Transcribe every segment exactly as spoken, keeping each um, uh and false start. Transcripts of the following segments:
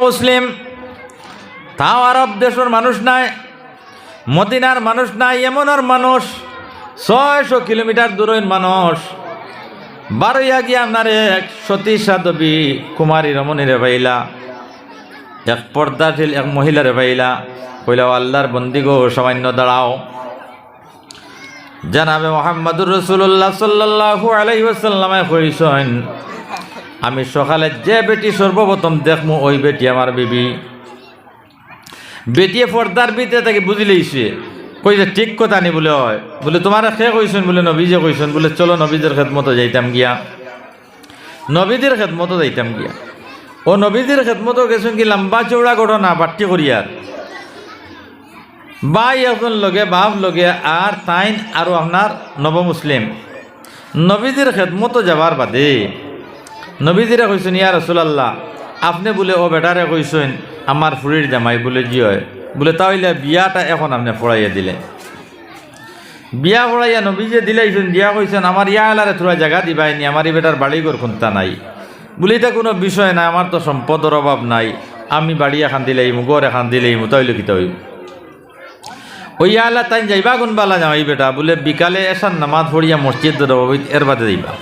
মুসলিম, তাও আরব দেশর মানুষ নায়, মদিনার মানুষ নায়, ইয়েমনর মানুষ, ছয়শো কিলোমিটার দূরইন মানুষ। বারইয়া গিয়া আপনার এক সতী সাধ্বী কুমারী রমণীরে পাইলা, এক পর্দাশীল এক মহিলারে পাইলা। কইলা, "ও আল্লাহর বন্দি গো, সামান্য দাঁড়াও।" জনাবে মোহাম্মদুর রাসূলুল্লাহ সাল্লাল্লাহু আলাইহি ওয়াসাল্লামে কইছইন, "আমি সকালে যে বেটি সর্বপ্রথম দেখমু, ওই বেটি আমার বিবি।" বেটিয়ে পর্দার ভিতরে থাকি বুঝিলাইছে, কইছে, "ঠিক কথা নি?" বুলে, "অয়।" বুলে, "তুমারে কে কইছইন?" বুলে, "নবীজিয়ে কইছইন।" বুলে, "চলো, নবীজির খেদমতো যাইতাম গিয়া, নবীজির খেদমতো যাইতাম গিয়া।" ও নবীজির খেদমতো গেছইন কি, লম্বা চৌড়া ঘটনা, বাট্টি করিয়ার। ভাই একজন লগে, বাপ লগে, আর তাইন আরো আপনার নব মুসলিম। নবীজির খেদমতো যাবার বাদে নবীজিরে কইছইন, "ইয়া রাসূলুল্লাহ, আপনে বুলে ও বেটারে কইছইন আমার ফুড়ির জামাই?" বুলে, "জি অয়।" বুলে, "তা অইলে বিয়াটা এখন আপনে পড়াইয়া দিলে।" বিয়া পড়াইয়া নবীজিয়ে দিলাইছইন, দিয়া কইছইন, "আমার ইয়া আলারে থুড়া জাগা দিবায়নি, আমার ই বেটার বাড়ি ঘর কুন্তা নাই।" বুলে, "ইটা কুনু বিষয় নায়, আমার তো সম্পদর অভাব নাই, আমি বাড়ি এখান দিলাইমু, ঘর এখান দিলাইমু, তা অইলে কিতা অইবো?" ওই আলা তাইন যাইবা কুন বালা জামাই বেটা? বুলে, "বিকালে এশার নামাজ পড়িয়া মসজিদ নববীত, এর বাদে যাইবা।"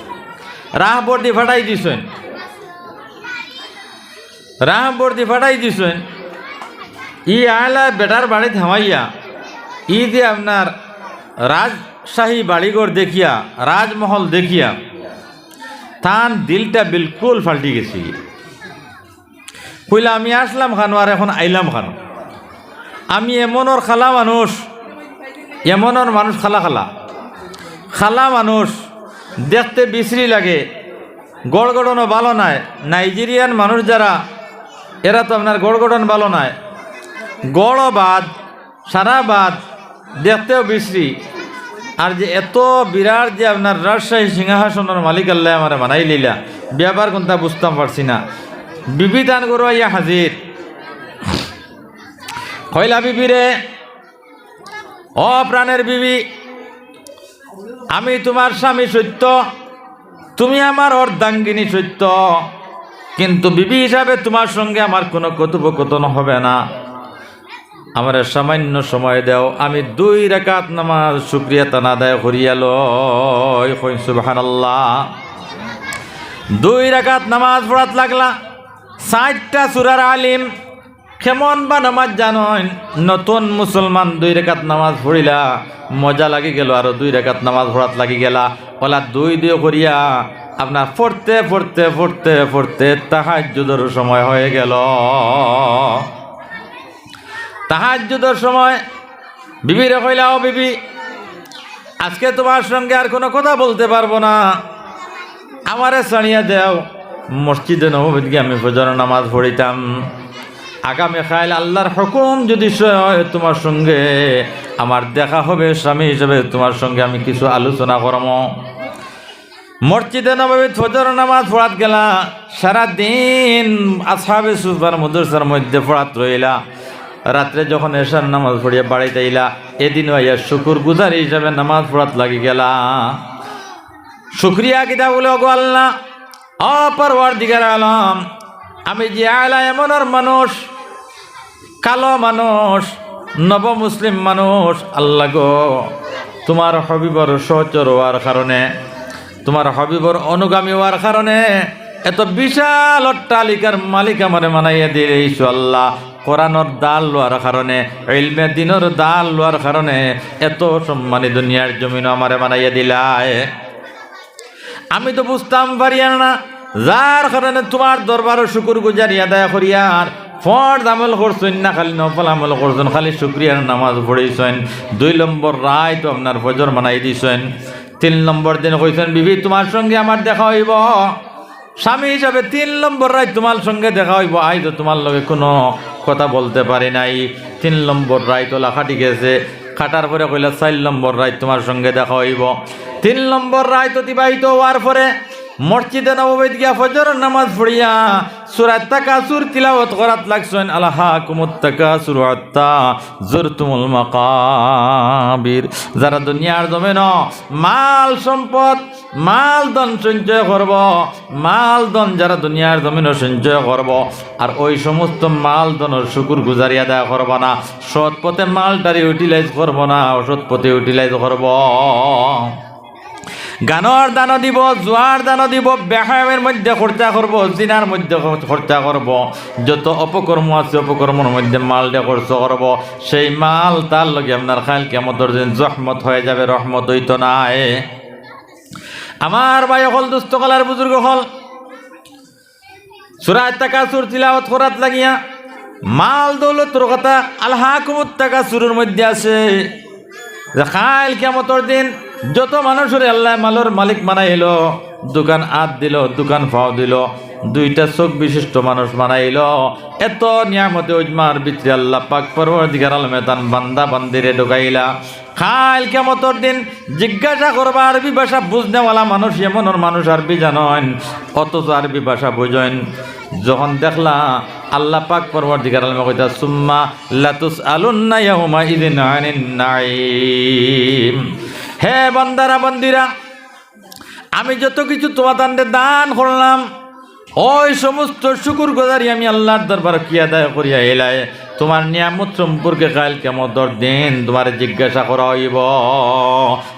রাহ বর্দি ফাটাই দিছইন, রাহ বর্দি ফাটাই দিছইন। ই আলা বেটার বাড়িত হামাইয়া, ই যে আপনার রাজশাহী বাড়িঘর দেখিয়া, রাজমহল দেখিয়া, তান দিলটা বিলকুল ফাল্টি গেছে। কইলা, "আমি আসলাম খানো, আর এখন আইলাম খানো?" আমি এমনর খালা মানুষ, এমনর মানুষ খালা খালা, খালা মানুষ, দেখতে বিশ্রী লাগে, গড় গড়নও ভালো নায়। নাইজেরিয়ান মানুষ যারা, এরা তো আপনার গড় গড়ন ভালো নায়, গড়ও বাদ, সারা বাদ, দেখতেও বিশ্রী। আর যে এত বিরাট যে আপনার রাজশাহী সিংহাসনর মালিক আল্লায় আমারে বানাইলিলা, ব্যাপার কুন্তা বুঝতাম পারছি না। বিবি তান ঘরো আইয়া হাজির। কইলা, "বিবি রে, ও প্রাণের বিবি, আমি তুমার স্বামী সত্য, তুমি আমার অর্ধাঙ্গিনী সত্য, কিন্তু বিবি হিসাবে তুমার সঙ্গে আমার কুনু কথোপকথন হবে না। আমারে সামান্য সময় দেও, আমি দুই রাকাত নামাজ শুকরিয়া তান আদায় করিয়া লই।" কইন সুবহানাল্লাহ। দুই রাকাত নামাজ পড়াত লাগলা, চাইরটা সূরার আলিম, কেমন বা নামাজ জানইন, নতুন মুসলমান দুই রাকাত নামাজ পড়িলা, মজা লাগি গেল, আরো দুই রাকাত নামাজ পড়াত লাগি গেলা। ওলা দুই দুই করিয়া আপনার পড়তে, পড়তে, পড়তে, পড়তে তাহাজ্জুদর সময় হয়ে গেল। তাহাজ্জুদর সময় বিবিরে কইলা, "ও বিবি, আজকে তুমার সঙ্গে আর কুনু কথা বলতে পারবো না, আমারে ছাড়িয়া দেও, মসজিদে নববীত গিয়া আমি ফজর নামাজ পড়িতাম। আগামী কাইল আল্লাহর হুকুম যুদি সই অয়, তুমার সঙ্গে আমার দেখা হবে, স্বামী হিসাবে তুমার সঙ্গে আমি কিছু আলোচনা করমু।" মসজিদে নববীত ফজর নামাজ পড়াত গেলা, সারা দিন আসহাবে সুফার মাদ্রাসার মধ্যে পড়াত রইলা। রাত্রে যখন এশার নামাজ পড়িয়া বাড়িত আইলা, এদিনও আইয়া শুকুর গুজারি হিসাবে নামাজ পড়াত লাগি গেলা। শুকরিয়া কিতা বুলে, "ওগো আল্লাহ, ও পরওয়ারদিগার আলম, আমি যে আলা এমনর মানুষ, কালো মানুষ, নব মুসলিম মানুষ, আল্লাহ গো, তুমার হাবিবর সহচর অওয়ার কারণে, তুমার হাবিবর অনুগামী অওয়ার কারণে এত বিশাল অট্টালিকার মালিক আমারে বানাইয়া দিলাইছো আল্লাহ, কোরআনর দার লওয়ার কারণে, ইলমে দ্বীনর দার লওয়ার কারণে এত সম্মানী দুনিয়ার জমিনো আমারে বানাইয়া দিলায়।" আমি তো বুঝতাম পারিয়ার না, যার কারণে তুমার দরবারো শুকুর গুজারি আদায় করিয়ার। ফরজ আমল করছইন না, খালি নফল আমল করছইন, খালি শুকরিয়ার নামাজ পড়ছইন, দুই নম্বর রাইত আপনার ফজর বানাই দিছইন, তিন নম্বর দিন কইছইন, "বিবি, তুমার সঙ্গে আমার দেখা অইবো।" স্বামী হিসাবে তিন নম্বর রাইত তুমার সঙ্গে দেখা অইবো, আইজ তুমার লগে কুনু কথা বলতে পারি নাই। তিন নম্বর রাইত অলা কাটি গেছে, কাটার পরে কইলা, "চাইর নম্বর রাইত তুমার সঙ্গে দেখা অইবো।" তিন নম্বর রাইত অতিবাহিত অওয়ার পরে মসজিদে নববীত গিয়া ফজরর নামাজ পড়িয়া সূরা তাকাসুর তিলাওয়াত করাত লাগছইন, আলহাকুমুত তাকাসুর হাত্তা জুরতুমুল মাকাবির। যারা দুনিয়ার জমিনো মাল সম্পদ, মাল ধন সঞ্চয় করব, মাল ধন যারা দুনিয়ার জমিনো সঞ্চয় করব, আর ওই সমস্ত মাল ধনর শুকুর গুজারি আদায় করব না, সৎ পথে মালটারে ইউটিলাইজ করব না, অসৎ পথে ইউটিলাইজ করব। গানর দানও দিব, জুয়ার দানও দিব, বেহায়ামর মধ্যে খরচা করব, জিনার মধ্যে খ-, খরচা করব, যত অপকর্ম আছে অপকর্মর মধ্যে মালটা খরচ করব, সেই মাল তার লগে আপনার কাইল কিয়ামতর দিন জহমত হয়ে যাবে, রহমত হইতো নায়। আমার ভাই অকল, দুস্ত অকল আর বুজুর্গ অকল, সূরা তাকাসুর তিলাওয়াত করাত লাগিয়া মাল দৌলতর কথা আলহাকুমুত তাকাসুরর মধ্যে আছে যে কাইল কিয়ামতর দিন যত মানুষরে আল্লায় মালর মালিক বানাইলো, দুখান আত দিলো, দুখান পাও দিলো, দুইটা চোখ বিশিষ্ট মানুষ বানাইলো, এত নিয়ামতে উজমার ভিতরে আল্লাহ পাক পরওয়ারদিগার আলমে তান বান্দা বান্দিরে ঢুকাইলা। কাইল কিয়ামতর দিন জিজ্ঞাসা করবা, আরবি ভাষা বুঝনেওয়ালা মানুষ, এমনর মানুষ আরবি জানইন, অথচ আরবি ভাষা বুঝইন। যখন দেখলা আল্লাহ পাক পরওয়ারদিগার আলমে কইতা, "সুম্মা লাতুসআলুন্না ইয়াউমা ইযিন আনিন নাঈম।" হে বান্দারা বান্দিরা, আমি যত কিছু তোমাতানরে দান করলাম, ওই সমস্ত শুকুর গুজারি আমি আল্লাহর দরবার কি আদায় করিয়া এলাই, তোমার নিয়ামত সম্পর্কে কাইল কিয়ামতর দিন তোমারে জিজ্ঞাসা করা হইব।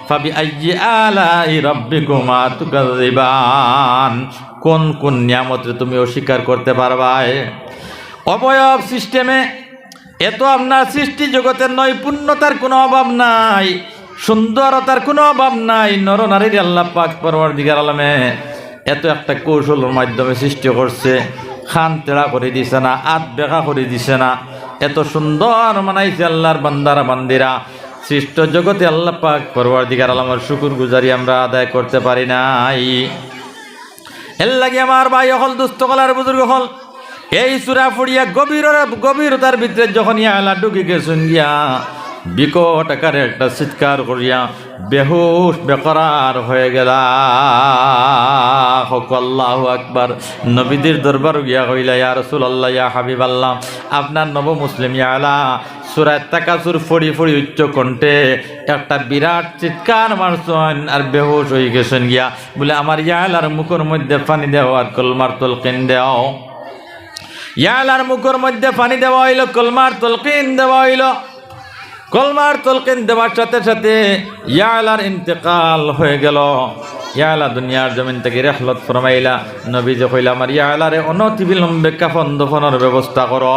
ফাবি আইয়ি আলাই রাব্বিকুমা তুকাযযিবান, কোন কোন নিয়ামতরে তুমি অস্বীকার করতে পারবায়? অবয়ব সিস্টেমে এত আপনার সৃষ্টি জগতে নৈপুণ্যতার কোনো অভাব নাই, সুন্দরতার কোনো অভাব নাই। নর নারীর আল্লাহ পাক পরওয়ারদিগার আলমে এত একটা কৌশলর মাধ্যমে সৃষ্টি করছে, খান তেড়া করে দিছে না, আত বেকা করে দিছে না, এত সুন্দর বানাইছে আল্লাহর বান্দারা বান্দিরা। সৃষ্ট জগতে আল্লাহ পাক পরওয়ারদিগার আলমর শুকুর গুজারি আমরা আদায় করতে পারি নাই। এর লাগি আমার ভাই অকল, দুস্ত অকল আর বুজুর্গ অকল, এই সূরা পড়িয়া গভীর, গভীরতার ভিতরে যখন ইয়া আলা ঢুকি গেছইন গিয়া, বিকট আকারে একটা চিৎকার করিয়া বেহুশ বেকরার হয়ে গেলা। হক আল্লাহু আকবার। নবীজির দরবার গিয়া কইলা, "ইয়া রাসূলুল্লাহ, ইয়া হাবিবাল্লাহ, আপনার নব মুসলিম ইয়া আলা সূরা তাকাসুর পড়ি পড়ি উচ্চ কণ্ঠে একটা বিরাট চিৎকার মারছইন আর বেহুশ হয়ে গেছইন গিয়া।" বলে, "আমার ইয়া আলার মুখর মধ্যে পানি দেও আর কলমার তলকিন দেও।" ইয়া আলার মুখর মধ্যে পানি দেওয়া হইল, কলমার তলকিন দেওয়া হইল। কলমার তলকিন দেওয়ার সাথে সাথে ইয়া আলার ইন্তেকাল হয়ে গেল। ইয়া আলা দুনিয়ার জমিন থেকে রেহলত ফরমাইলা। নবীজি কইলা, "আমার ইয়া আলারে অনতিবিলম্বে কাফন দফনর ব্যবস্থা করো।"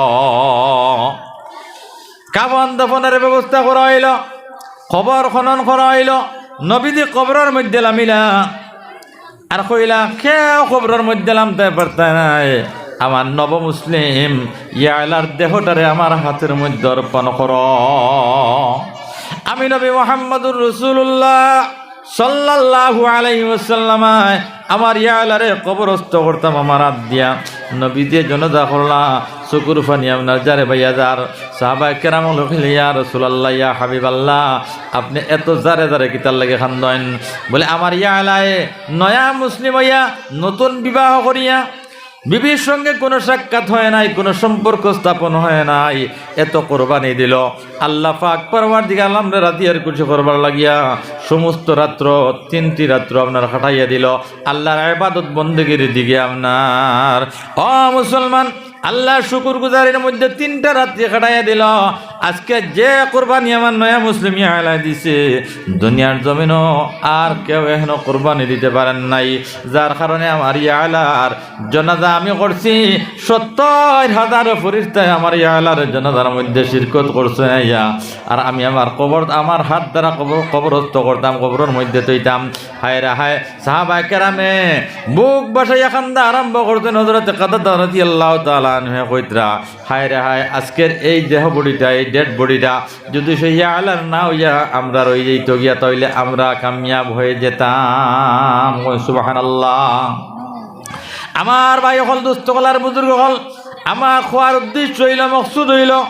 কাফন দফনর ব্যবস্থা করা হইল, কবর খনন করা হইল। নবীজি কবরর মধ্যে লামিলা। আর কইলা, "কেউ কবরর মধ্যে লামতে পারতা নায়, আমার নব মুসলিম ইয়া আলার দেহটারে আমার হাতের মধ্যে অর্পণ করো।" আমি নবী মুহাম্মদুর রাসূলুল্লাহ সাল্লাল্লাহু আলাইহি ওয়াসাল্লাম আমার ইয়া আলারে কবরস্থ করতাম আমার হাত দিয়া। নবীজিয়ে জানাজা করলা, চকুর পানি আপনার জারে বাইয়া যার। সাহাবায়ে কেরাম কইলা, "ইয়া রাসূলুল্লাহ, ইয়া হাবিবাল্লাহ, আপনে এত জারে জারে কিতার লাগি কান্দইন?" বলে, "আমার ইয়া আলায় নয়া মুসলিম হইয়া, নতুন বিবাহ করিয়া, বিবির সঙ্গে কোনো সাক্ষাৎ হয় নাই, কোনো সম্পর্ক স্থাপন হয় নাই, এত কুরবানি দিল, আল্লাহ পাক পরওয়ারদিগার আলমরে রাজি আর খুশি করবার লাগিয়া সমস্ত রাত্র, তিনটি রাত্র আপনার কাটাইয়া দিল, আল্লাহর ইবাদত বন্দেগীর দিকে আপনার।" ও মুসলমান, আল্লাহর শুকুর গুজারির মধ্যে তিনটা রাত্রি কাটাইয়া দিল। আজকে যে কুরবানি আমার নয়া মুসলিম ইয়া আলায় দিছে, দুনিয়ার জমিনো আর কেউ এখনো কুরবানি দিতে পারেন নাই, যার কারণে আমার ইয়া আলার জানাজা আমি করছি। সত্তর হাজার ফিরিস্তায় আমার ইয়া আলার জানাজার মধ্যে শিরকত করছে আইয়া, আর আমি আমার কবর, আমার হাত দ্বারা কবর, কবরস্থ করতাম, কবরর মধ্যে থইতাম। হায় রে হায়, সাহাবায়ে কেরামে বুক বাসাইয়া কান্দা আরম্ভ করছইন। হযরতে কাতাদা রাদিয়াল্লাহু তাআলা আনহু কইতরা, "হায় রে হায়, আজকের এই দেহ বডিটা, এই ডেড বডিটা যদি সে ইয়া আলার না হইয়া আমরা রই যাইতো গিয়া, তাইলে আমরা কামিয়াব হয়ে যেতাম।" কই সুবহানাল্লাহ। আমার ভাই অকল, দুস্ত অকল আর বুজুর্গ অকল, আমার কওয়ার উদ্দেশ্য হইল, মকসুদ হইল,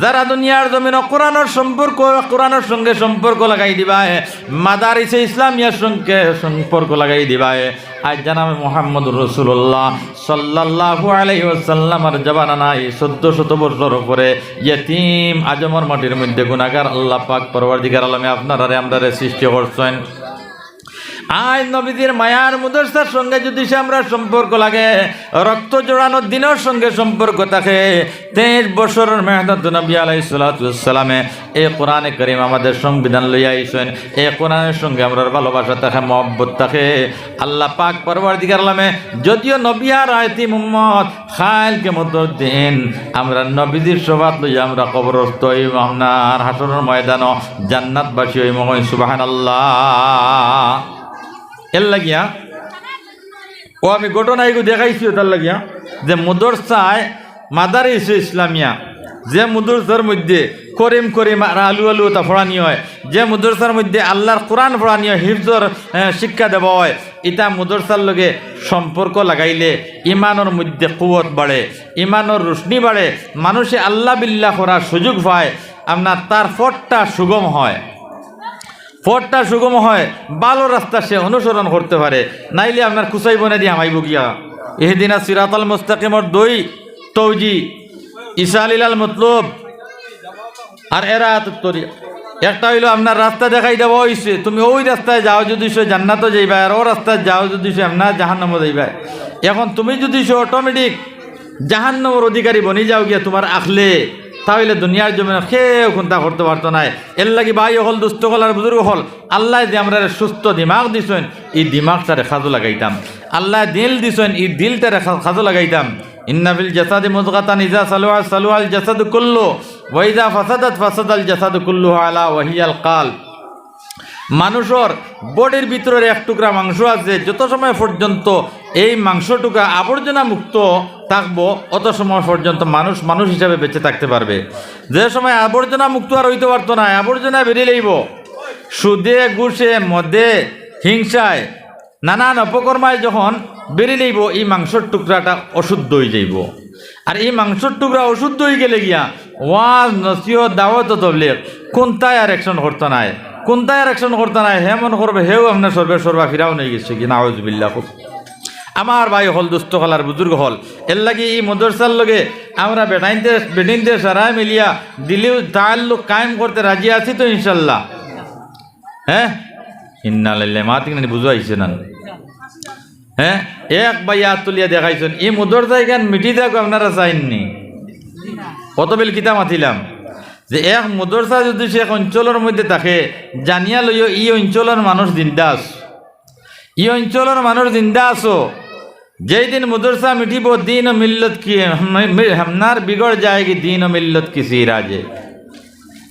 যারা দুনিয়ার জমিনো কোরআনর সম্পর্ক, কোরআনর সঙ্গে সম্পর্ক লাগাই দিবায়, মাদারিসে ইসলামিয়ার সঙ্গে সম্পর্ক লাগাই দিবায়, আইজ জানাবে মুহাম্মদুর রাসূলুল্লাহ সাল্লাল্লাহু আলাইহি ওয়াসাল্লামর জমানা নাই, চৌদ্দ শত বছর পরে ইতিম আজমর মাটির মধ্যে গুনাহগার আল্লাহ পাক পরওয়ারদিগার আলমে আপনারারে আমরারে সৃষ্টি করছইন। আইজ নবীজির মায়ার মুদরসার সঙ্গে যদি সে আমরার সম্পর্ক লাগে, রক্ত জড়ানোর দিনর সঙ্গে সম্পর্ক থাকে, তেইশ বছরর মেহনত নবী আলাইহিস সালাতু ওয়াস সালামে এই কোরআনে করিম আমাদের সংবিধান লইয়া আইছইন, এই কোরআনের সঙ্গে আমরার ভালোবাসা থাকে, মহব্বত থাকে। আল্লাহ পাক পরওয়ারদিগার আলমে যদিও নবী আর এতিম উম্মত, কাইল কিয়ামতর দিন আমরা নবীজির শফাত লইয়া আমরা কবরস্থ অইমু আপনার হাশরর ময়দানো, জান্নাতবাসী অইমু। কইন সুবহানাল্লাহ। এর লাগিয়া ও আমি ঘটনা এগু দেখাইছি ওটার লাগিয়া যে মুদরসায় মাদারিসে ইসলামিয়া, যে মুদরসার মধ্যে করিম করিম আর আলু আলু ওটা পড়ানি হয়, যে মুদরসার মধ্যে আল্লাহর কোরআন পড়ানি হয়, হিফজর, এ, শিক্ষা দেওয়া হয়, ইটা মুদরসার লগে সম্পর্ক লাগাইলে ইমানর মধ্যে কুওয়াত বাড়ে, ইমানর রোশনি বাড়ে, মানুষে আল্লাহ বিল্লাহ করার সুযোগ পায়, আপনার তার পথটা সুগম হয়, পথটা সুগম হয়, ভালো রাস্তা সে অনুসরণ করতে পারে, নাইলে আপনার কুচাই বনে দিয়া হামাইব গিয়া। ইহদিনা সিরাতাল মুস্তাকিমর দুই তৌজি, ইসাল ইলাল মতলুব আর এরাতুত তরিক। একটা অইলো আপনার রাস্তা দেখাই দেওয়া অইছে, তুমি ওই রাস্তায় যাও যদি সে জান্নাতো যাইবা, আর ও রাস্তায় যাও যদি সে আপনার জাহান্নামো যাইবা। এখন তুমি যদি সে অটোমেটিক জাহান্নামর অধিকারী বনি যাও গিয়া তোমার আখলে, তাহলে দুনিয়ার জমিনে কেউ কুন্তা করতে পারতো নায়। এর লাগি ভাই অকল, দুস্ত অকল আর বুজুর্গ অকল, আল্লায় যে আমরারে সুস্থ দিমাগ দিছইন, ই দিমাগটারে কাজো লাগাইতাম। আল্লায় দিল দিছইন, ই দিলটারে কা-, কাজো লাগাইতাম। ইন্না ফিল জাসাদি মুদগাতান ইজা সালুহা সালুহাল জাসাদু কুল্লু, ওয়া ইজা ফাসাদাত ফাসাদাল জাসাদু কুল্লু, আলা ওয়া হিয়াল কালব। মানুষর বডির ভিতরে এক টুকরা মাংস আছে, যত সময় পর্যন্ত এই মাংস টুকরা আবর্জনা মুক্ত থাকবো, অত সময় পর্যন্ত মানুষ মানুষ হিসাবে বেঁচে থাকতে পারবে। যে সময় আবর্জনা মুক্ত আর অইতে পারতো নায়, আবর্জনা বেরিয়ে লইব, সুদে, ঘুষে, মদে, হিংসায়, নানান অপকর্মায় যখন বেরিয়ে লইব, এই মাংসর টুকরাটা অশুদ্ধ অই যাইব। আর এই মাংসর টুকরা অশুদ্ধ অই গেলে গিয়া ওয়াজ, নসিহত, দাওয়াত ও তবলিগ কুন্তায় আর action করতো নায়, কুন্তায় আর action করতো নায়। হে মনে করবে হেউ আপনার সর্বে সর্বা ফিরাউন অই গেছে কি, নাউজুবিল্লাহ। খুব আমার ভাই অকল, দুস্ত অকল আর বুজুর্গ অকল, এর লাগি ই মুদরসার লগে আমরা বেটাইনতে, বেটিনতে সারায় মিলিয়া দিলি তাল্লুক কায়েম করতে রাজি আছি তো ইনশাল্লাহ? হ্যাঁ, ইন্না লিল্লাহি, মাতিক নানি বুঝাইছে না? হ্যাঁ, এক ভাই আত তুলিয়া দেখাইছইন, ই মুদরসা ইখান মিটি যাউক, আপনারা চাইননি? কত বেল কিতা মাতিলাম যে এক মুদরসা যদি সে এক অঞ্চলর মধ্যে থাকে, জানিয়া লইও ই অঞ্চলর মানুষ জিন্দা আছে। ই অঞ্চলর মানুষ জিন্দা আছো, যেই দিন মুদরসা মিটিব, দিন ও মিল্লত কি, মি-, মি-, আপনার বিগড় যায়গি, দিন ও মিল্লত কিসি রাজে।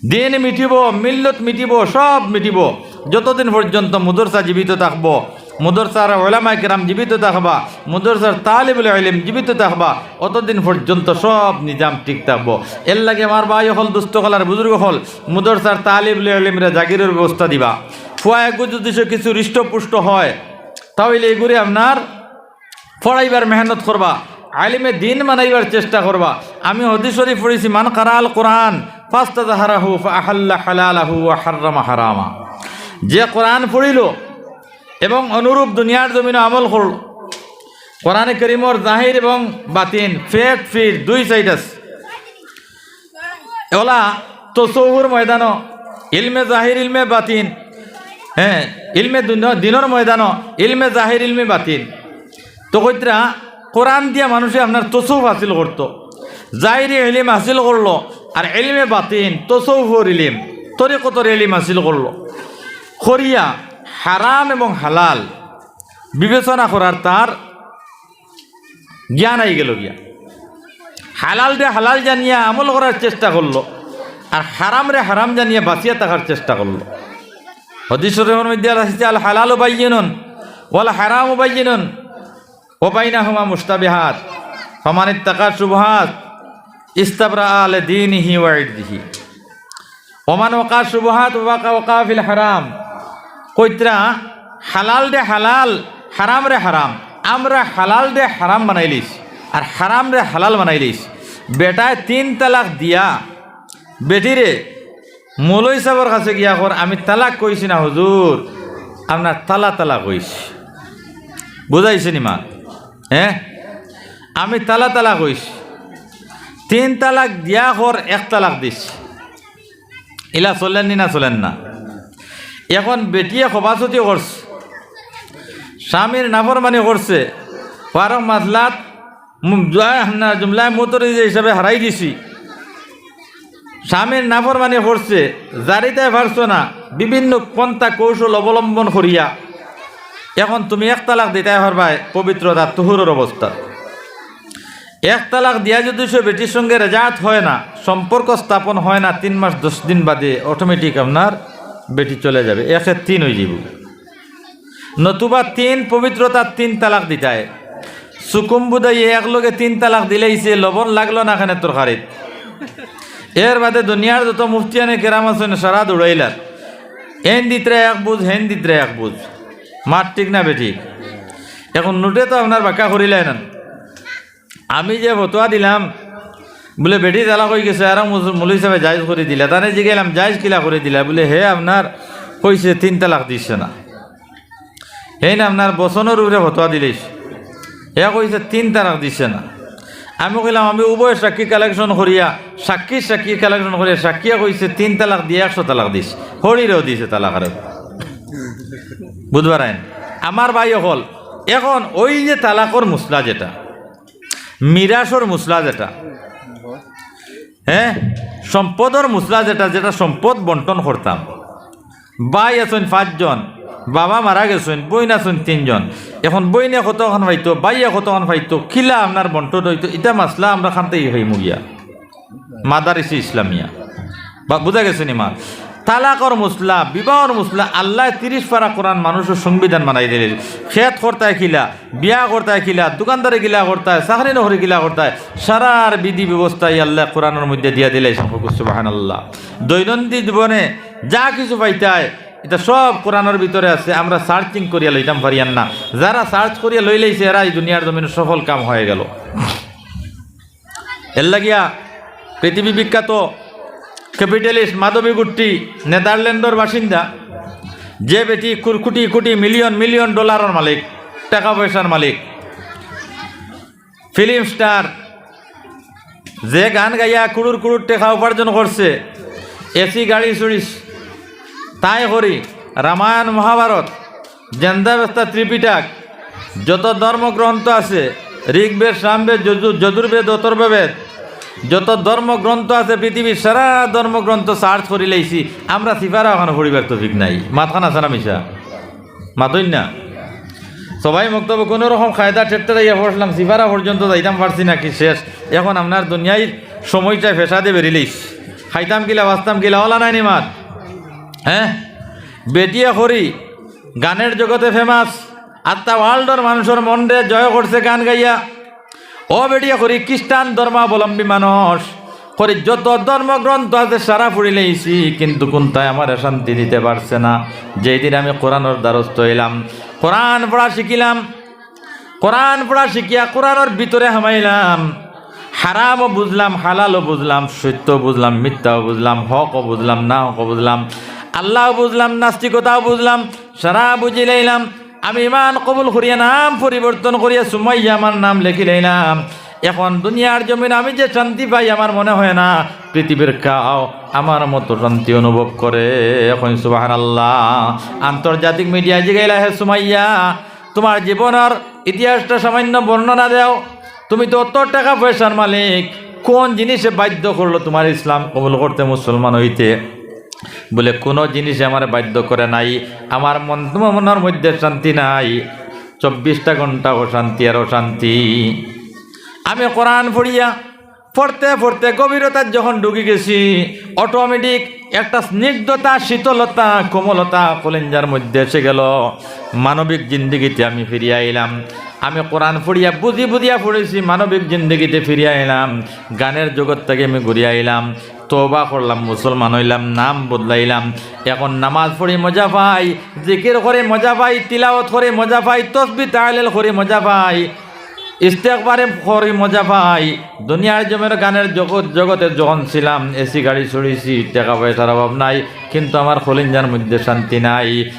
দিন মিটিব, মিল্লত মিটিব, সব মিটিব। যতদিন পর্যন্ত মুদরসা জীবিত থাকবো, মুদরসার ওলামায়ে কেরাম জীবিত থাকবা, মুদরসার তালিবুল ইলম জীবিত থাকবা, অতদিন পর্যন্ত সব নিজাম ঠিক থাকবো। এর লাগি আমার ভাই অকল, দুস্ত অকল আর বুজুর্গ অকল, মুদরসার তালিবুল ইলমরে জাগিরর ব্যবস্থা দিবা। ফুয়া এগু যদি সে কিছু হৃষ্টপুষ্ট হয়, তাহলে এগুরে আপনার পড়াইবার মেহনত করবা, আলিমে দিন বানাইবার চেষ্টা করবা। আমি হাদিস শরীফ পড়ছি, "মান কারাআল কুরআন ফাস্তাজহারাহু ফাআহাল্লা হালালাহু ওয়া হাররামা হারামা।" যে কোরআন পড়িল এবং অনুরূপ দুনিয়ার জমিনে আমল করল, কোরআনে করিমর জাহির এবং বাতিন, পেট পিঠ দুই সাইড আছে। ওলা তসৌফর ময়দানো ইলমে জাহির, ইলমে বাতিন, হ্যাঁ, ইলমে দুন-, দিনর ময়দানো ইলমে জাহির, ইলমে বাতিন। তো কইতরা, কোরআন দিয়া মানুষে আপনার তসৌফ হাসিল করতো, জাহিরি ইলিম হাসিল করলো, আর ইলমে বাতিন, তসৌফর ইলিম, তরিকতর ইলিম হাসিল করলো, করিয়া হারাম এবং হালাল বিবেচনা করার তার জ্ঞান আই গেল গিয়া। হালালরে হালাল জানিয়া আমল করার চেষ্টা করলো, আর হারামরে হারাম জানিয়া বাঁচিয়া থাকার চেষ্টা করলো। হাদিস শরীফর মধ্যে আসছে, "আল হালালু বাইয়িনুন ওয়াল হারামু বাইয়িনুন ওয়া বাইনাহুমা মুশতাবিহাত। ফামান ইত্তাকা শুবুহাত ইস্তাবরাআ লিদীনিহি ওয়া ইরদিহি।" ওমান ওয়াকা শুবুহাত ওয়াকা ওয়াকা ফিল হারাম। কইতরা, হালালরে হালাল, হারামরে হারাম। আমরা হালালরে হারাম বানাইলিছি, আর হারামরে হালাল বানাইলিছি। বেটায় তিন তালাক দিয়া বেটিরে মৌলভী সাবর কাছে গিয়া কর, "আমি তালাক কইছি না হুজুর, আপনার তালা তালা কইছি।" বুঝাইছে নি মা? হ্যাঁ, আমি তালা তালাক কইছি, তিন তালাক দিয়া কর এক তালাক দিস, ইলা চলের নি না চলের না? এখন বেটিয়ে খবাসতি করছে, স্বামীর নাফরমানি করছে, ফারুক মাসলাত মু-, জুয়া-, না, জুমলায় মুতরি যে হিসাবে হারাই দিছি। স্বামীর নাফরমানি করছে, জারিতায় পারছো না, বিভিন্ন পন্থা কৌশল অবলম্বন করিয়া এখন তুমি এক তালাক দিতায় পারবায় পবিত্রতা তুহুরর অবস্থা। এক তালাক দিয়া যদি সে বেটির সঙ্গে রেজাত হয় না, সম্পর্ক স্থাপন হয় না, তিন মাস দশ দিন বাদে অটোমেটিক আপনার বেটি চলে যাবে, একে তিন হয়ে যাব। নতুবা তিন পবিত্রতার তিন তালাক দিতায়। সুকুম বুদাইয়ে এক লগে তিন তালাক দিলাইছে, লবণ লাগলো না খানে তরকারিত। এর বাদে দুনিয়ার যত মুফতিয়ানে কেরাম আছইন, সারা দৌড়াইলার। এন দিতরা এক বুঝ, হেন দিতরা এক বুঝ। মাত ঠিক না বেঠিক? এখন নোটে তো আপনার বাক্কা করিলাই না। আমি যে ফতোয়া দিলাম, বুলে বেটি তালাক হয়ে গেছে, আর মুস-, মৌলভী সাহেবে জায়েজ করে দিলা। তানে জিগাইলাম, "জায়েজ কিলা করে দিলা?" বুলে, "হে আপনার কইছে তিন তালাক দিছে না।" হেইন আপনার বচনর উপরে ফতোয়া দিলিস। হে কইছে তিন তালাক দিছে না। আমি কইলাম, "আমি উভয় সাক্ষী কালেকশন করিয়া, সাক্ষী সাক্ষী কালেকশন করিয়া, সাক্ষীয়ে কইছে তিন তালাক দিয়া একশো তালাক দিস, হরিরেও দিছে তালাক আরো।" বুঝবার আইন, আমার ভাই অকল, এখন ওই যে তালাকর মুসলা যেটা, মিরাসর মুসলা যেটা, হ্যাঁ, সম্পদর মুসলা যেটা, যেটা সম্পদ বন্টন করতাম, ভাই আছইন পাঁচজন, বাবা মারা গেছইন, বইন আছইন তিনজন। এখন বইনে কতখান পাইতো, ভাইয়ে কতখান পাইতো, কিলা আপনার বন্টন হইতো, ইটা মাসলা আমরা খানতেই হই মুগিয়া মাদারিসে ইসলামিয়া। বা-, বুঝা গেছে নি মা? তালাকর মুসলা, বিবাহর মুসলা, আল্লায় তিরিশ পারা কোরআন মানুষর সংবিধান বানাই দিলে। খেত করতায় কিলা, বিয়া করতায় কিলা, দোকানদারি কিলা করতায়, চাকরি নকরি কিলা করতায়, সারার বিধি ব্যবস্থা ই আল্লায় কোরআনর মধ্যে দিয়া দিলাইছইন। সুবহানাল্লাহ। দৈনন্দিন জীবনে যা কিছু পাইতায়, ইটা সব কোরআনর ভিতরে আছে। আমরা সার্চিং করিয়া লইতাম পারিয়ার না। যারা সার্চ করিয়া লইলাইছে, এরা এই দুনিয়ার জমিনে সফল কাম হয়ে গেল। এর লাগিয়া পৃথিবী বিখ্যাত ক্যাপিটালিস্ট মাধবী গুট্টি, নেদারল্যান্ডর বাসিন্দা, যে বেটি কুর-, কোটি কোটি, মিলিয়ন মিলিয়ন ডলারর মালিক, টাকা পয়সার মালিক, ফিল্ম স্টার, যে গান গাইয়া কুড়ুর কুড়ুর টেকা উপার্জন করছে, এসি গাড়ি চড়িস, তাই করি রামায়ণ মহাভারত, জেন্দা বেস্তা ত্রিপিটক, যত ধর্মগ্রন্থ আছে, ঋগ্বেদ, সামবেদ, যজু-, যজুর্বেদ, অথর্ববেদ, যত ধর্মগ্রন্থ আছে পৃথিবীর সারা ধর্মগ্রন্থ সার্চ করিলাইছি, আমরা সিফারা ওখানো পড়িবার তৌফিক নাই। মাতখান আছে না মিছা? মাতইন না। সবাই মক্তবে কোনো রকম কায়দা ঠেট্টারাইয়া পড়ছিলাম, সিফারা পর্যন্ত যাইতাম পারছি না, কি শেষ। এখন আপনার দুনিয়ার সময়টা ফেসাদে বেরিলিস, খাইতাম কিলা, বাঁচতাম কিলা, ওলা নাই নি মাত? হ্যাঁ, বেটিয়ে করি গানের জগতে ফেমাস, আত্মা ওয়ার্ল্ডর মানুষর মনরে জয় করছে গান গাইয়া। ও বেটিয়ে করি খ্রিস্টান ধর্মাবলম্বী মানুষ, করি যত ধর্মগ্রন্থ আছে সারা পড়িলাইছি, কিন্তু কোনটায় আমারে শান্তি দিতে পারছে না। যেই দিন আমি কোরআনর দ্বারস্থ হইলাম, কোরআন পড়া শিখিলাম, কোরআন পড়া শিখিয়া কোরআনর ভিতরে হামাইলাম, হারামও বুঝলাম, হালালও বুঝলাম, সত্য বুঝলাম, মিথ্যাও বুঝলাম, হকও বুঝলাম, না হকও বুঝলাম, আল্লাহও বুঝলাম, নাস্তিকতাও বুঝলাম, সারা বুঝিলাইলাম। আমি ইমান কবুল করিয়া নাম পরিবর্তন করিয়া সুমাইয়া আমার নাম লেখিলাইলাম। এখন দুনিয়ার জমিন আমি যে শান্তি পাই, আমার মনে হয় না পৃথিবীর কেউ আমার মতো শান্তি অনুভব করে। এখন সুবহানাল্লাহ। আন্তর্জাতিক মিডিয়া জিগাইলা, "হে সুমাইয়া, তোমার জীবনর ইতিহাসটা সামান্য বর্ণনা দাও। তুমি তো অত টাকা পয়সার মালিক, কোন জিনিসে বাধ্য করলো তোমার ইসলাম কবুল করতে, মুসলমান হইতে?" বুলে, "কোনো জিনিসে আমারে বাধ্য করে নাই, আমার মন, তোমার মনর মধ্যে শান্তি নাই, চব্বিশটা ঘন্টা অশান্তি আর অশান্তি।" আমি কোরআন পড়িয়া, পড়তে পড়তে গভীরতা যখন ঢুকি গেছি, অটোমেটিক একটা স্নিগ্ধতা, শীতলতা, কোমলতা কলিঞ্জার মধ্যে এসে গেল। মানবিক জিন্দেগিতে আমি ফিরিয়া আইলাম। আমি কোরআন পড়িয়া বুঝি বুঝিয়া পড়েছি, মানবিক জিন্দেগিতে ফিরিয়া আইলাম। গানের জগৎ থেকে আমি ঘুরিয়া আইলাম, তওবা করলাম, মুসলমান হইলাম, নাম বদলাইলাম। এখন নামাজ পড়ি মজা পাই, জিকির করি মজা পাই, তিলাওয়াত করি মজা পাই, তসবি তাহলিল করি মজা পাই, ইস্তেগফারে করি মজা পাই। দুনিয়ার জমির গানের জগৎ, জগতে যখন ছিলাম, এসি গাড়ি চড়িছি, টাকা পয়সার অভাব নাই, কিন্তু আমার কলিঞ্জার মধ্যে শান্তি নাই।